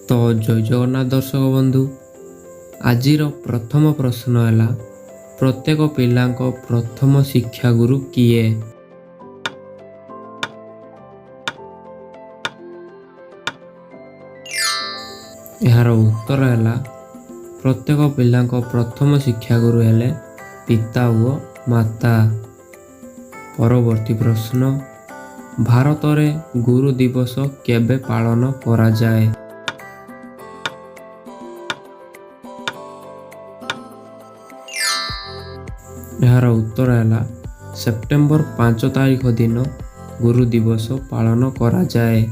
ତ ଜୟ ଜଗନ୍ନାଥ ଦର୍ଶକ ବନ୍ଧୁ, ଆଜିର ପ୍ରଥମ ପ୍ରଶ୍ନ ହେଲା, ପ୍ରତ୍ୟେକ ପିଲାଙ୍କ ପ୍ରଥମ ଶିକ୍ଷାଗୁରୁ କିଏ? ଏହାର ଉତ୍ତର ହେଲା, ପ୍ରତ୍ୟେକ ପିଲାଙ୍କ ପ୍ରଥମ ଶିକ୍ଷାଗୁରୁ ହେଲେ ପିତା ଓ ମାତା। ପରବର୍ତ୍ତୀ ପ୍ରଶ୍ନ, ଭାରତରେ ଗୁରୁ ଦିବସ କେବେ ପାଳନ କରାଯାଏ? ଏହାର ଉତ୍ତର ହେଲା, ସେପ୍ଟେମ୍ବର 5 ତାରିଖ ଦିନ ଗୁରୁ ଦିବସ ପାଳନ କରାଯାଏ।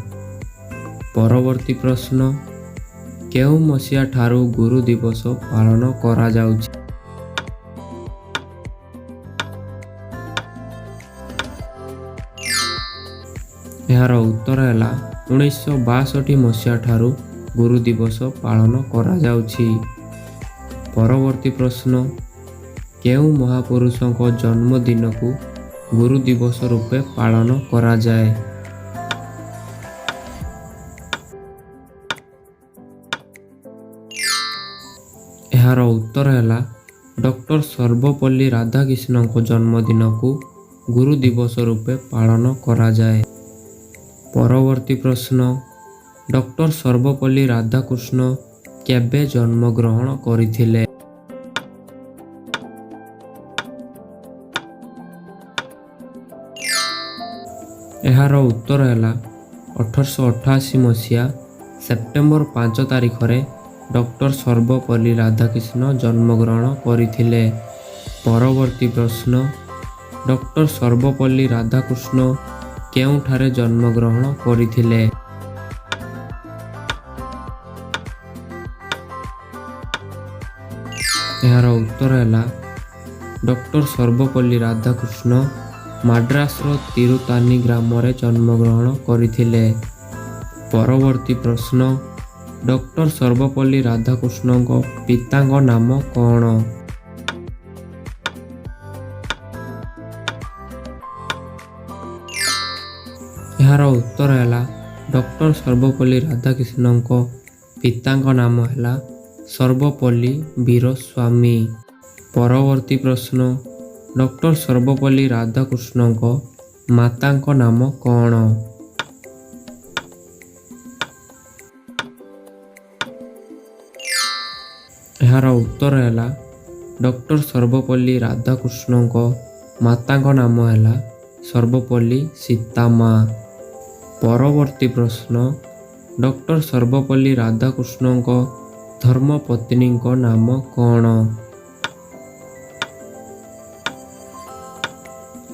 ପରବର୍ତ୍ତୀ ପ୍ରଶ୍ନ, କେଉଁ ମସିହା ଠାରୁ ଗୁରୁ ଦିବସ ପାଳନ କରାଯାଉଛି? ଏହାର ଉତ୍ତର ହେଲା, 1962 ମସିହା ଠାରୁ ଗୁରୁ ଦିବସ ପାଳନ କରାଯାଉଛି। ପରବର୍ତ୍ତୀ ପ୍ରଶ୍ନ, କେଉଁ ମହାପୁରୁଷଙ୍କ ଜନ୍ମଦିନକୁ ଗୁରୁ ଦିବସ ରୂପେ ପାଳନ କରାଯାଏ? ଏହାର ଉତ୍ତର ହେଲା, ଡକ୍ଟର ସର୍ବପଲ୍ଲୀ ରାଧାକ୍ରିଷ୍ଣଙ୍କ ଜନ୍ମଦିନକୁ ଗୁରୁ ଦିବସ ରୂପେ ପାଳନ କରାଯାଏ। ପରବର୍ତ୍ତୀ ପ୍ରଶ୍ନ, ଡକ୍ଟର ସର୍ବପଲ୍ଲୀ ରାଧାକୃଷ୍ଣ କେବେ ଜନ୍ମଗ୍ରହଣ କରିଥିଲେ? ଏହାର ଉତ୍ତର ହେଲା, 1888 ମସିହା ସେପ୍ଟେମ୍ବର 5 ତାରିଖରେ ଡକ୍ଟର ସର୍ବପଲ୍ଲୀ ରାଧାକୃଷ୍ଣ ଜନ୍ମଗ୍ରହଣ କରିଥିଲେ। ପରବର୍ତ୍ତୀ ପ୍ରଶ୍ନ, ଡକ୍ଟର ସର୍ବପଲ୍ଲୀ ରାଧାକୃଷ୍ଣ କେଉଁଠାରେ ଜନ୍ମଗ୍ରହଣ କରିଥିଲେ? ଏହାର ଉତ୍ତର ହେଲା, ଡକ୍ଟର ସର୍ବପଲ୍ଲୀ ରାଧାକୃଷ୍ଣ ମାଡ୍ରାସର ତିରୁତାନି ଗ୍ରାମରେ ଜନ୍ମଗ୍ରହଣ କରିଥିଲେ। ପରବର୍ତ୍ତୀ ପ୍ରଶ୍ନ, ଡକ୍ଟର ସର୍ବପଲ୍ଲୀ ରାଧାକୃଷ୍ଣଙ୍କ ପିତାଙ୍କ ନାମ କ'ଣ? ଏହାର ଉତ୍ତର ହେଲା, ଡକ୍ଟର ସର୍ବପଲ୍ଲୀ ରାଧାକୃଷ୍ଣଙ୍କ ପିତାଙ୍କ ନାମ ହେଲା ସର୍ବପଲ୍ଲୀ ବୀରସ୍ୱାମୀ। ପରବର୍ତ୍ତୀ ପ୍ରଶ୍ନ, ଡକ୍ଟର ସର୍ବପଲ୍ଲୀ ରାଧାକୃଷ୍ଣଙ୍କ ମାତାଙ୍କ ନାମ କ'ଣ? ଏହାର ଉତ୍ତର ହେଲା, ଡକ୍ଟର ସର୍ବପଲ୍ଲୀ ରାଧାକୃଷ୍ଣଙ୍କ ମାତାଙ୍କ ନାମ ହେଲା ସର୍ବପଲ୍ଲୀ ସୀତାମା। ପରବର୍ତ୍ତୀ ପ୍ରଶ୍ନ, ଡକ୍ଟର ସର୍ବପଲ୍ଲୀ ରାଧାକୃଷ୍ଣଙ୍କ ଧର୍ମପତ୍ନୀଙ୍କ ନାମ କ'ଣ?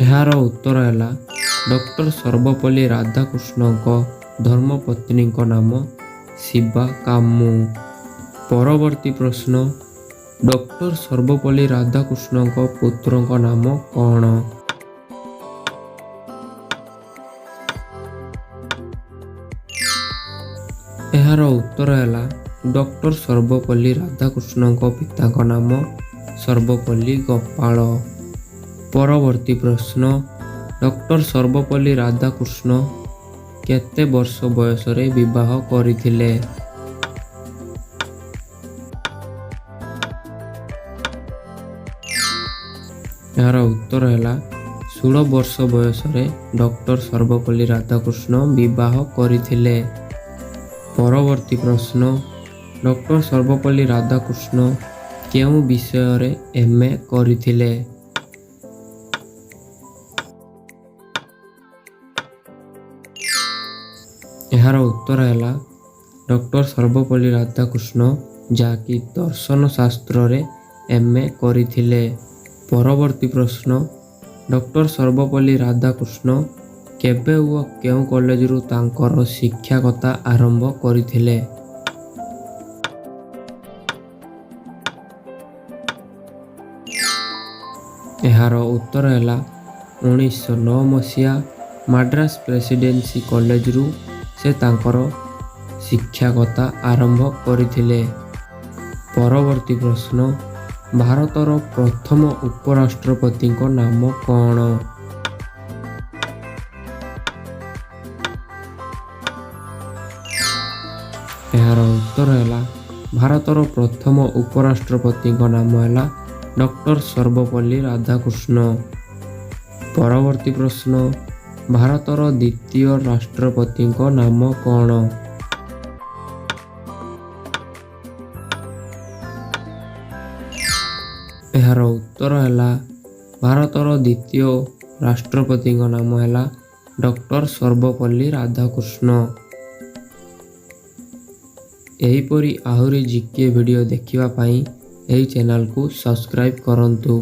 ଏହାର ଉତ୍ତର ହେଲା, ଡକ୍ଟର ସର୍ବପଲ୍ଲୀ ରାଧାକୃଷ୍ଣଙ୍କ ଧର୍ମପତ୍ନୀଙ୍କ ନାମ ଶିବାକାମୁ। ପରବର୍ତ୍ତୀ ପ୍ରଶ୍ନ, ଡକ୍ଟର ସର୍ବପଲ୍ଲୀ ରାଧାକୃଷ୍ଣଙ୍କ ପୁତ୍ରଙ୍କ ନାମ କ'ଣ? ଏହାର ଉତ୍ତର ହେଲା, ଡକ୍ଟର ସର୍ବପଲ୍ଲୀ ରାଧାକୃଷ୍ଣଙ୍କ ପିତାଙ୍କ ନାମ ସର୍ବପଲ୍ଲୀ ଗୋପାଳ। ପରବର୍ତ୍ତୀ ପ୍ରଶ୍ନ, ଡକ୍ଟର ସର୍ବପଲ୍ଲୀ ରାଧାକୃଷ୍ଣ କେତେ ବର୍ଷ ବୟସରେ ବିବାହ କରିଥିଲେ? ଏହାର ଉତ୍ତର ହେଲା, 16 ବର୍ଷ ବୟସରେ ଡକ୍ଟର ସର୍ବପଲ୍ଲୀ ରାଧାକୃଷ୍ଣ ବିବାହ କରିଥିଲେ। ପରବର୍ତ୍ତୀ ପ୍ରଶ୍ନ, ଡକ୍ଟର ସର୍ବପଲ୍ଲୀ ରାଧାକୃଷ୍ଣ କେଉଁ ବିଷୟରେ ଏମ୍ ଏ କରିଥିଲେ? ଏହାର ଉତ୍ତର ହେଲା, ଡକ୍ଟର ସର୍ବପଲ୍ଲୀ ରାଧାକୃଷ୍ଣ ଯାହାକି ଦର୍ଶନ ଶାସ୍ତ୍ରରେ ଏମ୍ ଏ କରିଥିଲେ। ପରବର୍ତ୍ତୀ ପ୍ରଶ୍ନ, ଡକ୍ଟର ସର୍ବପଲ୍ଲୀ ରାଧାକୃଷ୍ଣ କେବେ ଓ କେଉଁ କଲେଜରୁ ତାଙ୍କର ଶିକ୍ଷକତା ଆରମ୍ଭ କରିଥିଲେ? ଏହାର ଉତ୍ତର ହେଲା, 1909 ମସିହା ମାଡ୍ରାସ ପ୍ରେସିଡେନ୍ସି କଲେଜରୁ ସେ ତାଙ୍କର ଶିକ୍ଷକତା ଆରମ୍ଭ କରିଥିଲେ। ପରବର୍ତ୍ତୀ ପ୍ରଶ୍ନ, ଭାରତର ପ୍ରଥମ ଉପରାଷ୍ଟ୍ରପତିଙ୍କ ନାମ କ'ଣ? ଏହାର ଉତ୍ତର ହେଲା, ଭାରତର ପ୍ରଥମ ଉପରାଷ୍ଟ୍ରପତିଙ୍କ ନାମ ହେଲା ଡକ୍ଟର ସର୍ବପଲ୍ଲୀ ରାଧାକୃଷ୍ଣ। ପରବର୍ତ୍ତୀ ପ୍ରଶ୍ନ, ଭାରତର ଦ୍ୱିତୀୟ ରାଷ୍ଟ୍ରପତିଙ୍କ ନାମ କ'ଣ? ଏହାର ଉତ୍ତର ହେଲା, ଭାରତର ଦ୍ୱିତୀୟ ରାଷ୍ଟ୍ରପତିଙ୍କ ନାମ ହେଲା ଡକ୍ଟର ସର୍ବପଲ୍ଲୀ ରାଧାକୃଷ୍ଣ। ଏହିପରି ଆହୁରି ଜିକେ ଭିଡ଼ିଓ ଦେଖିବା ପାଇଁ ଏହି ଚ୍ୟାନେଲକୁ ସବସ୍କ୍ରାଇବ୍ କରନ୍ତୁ।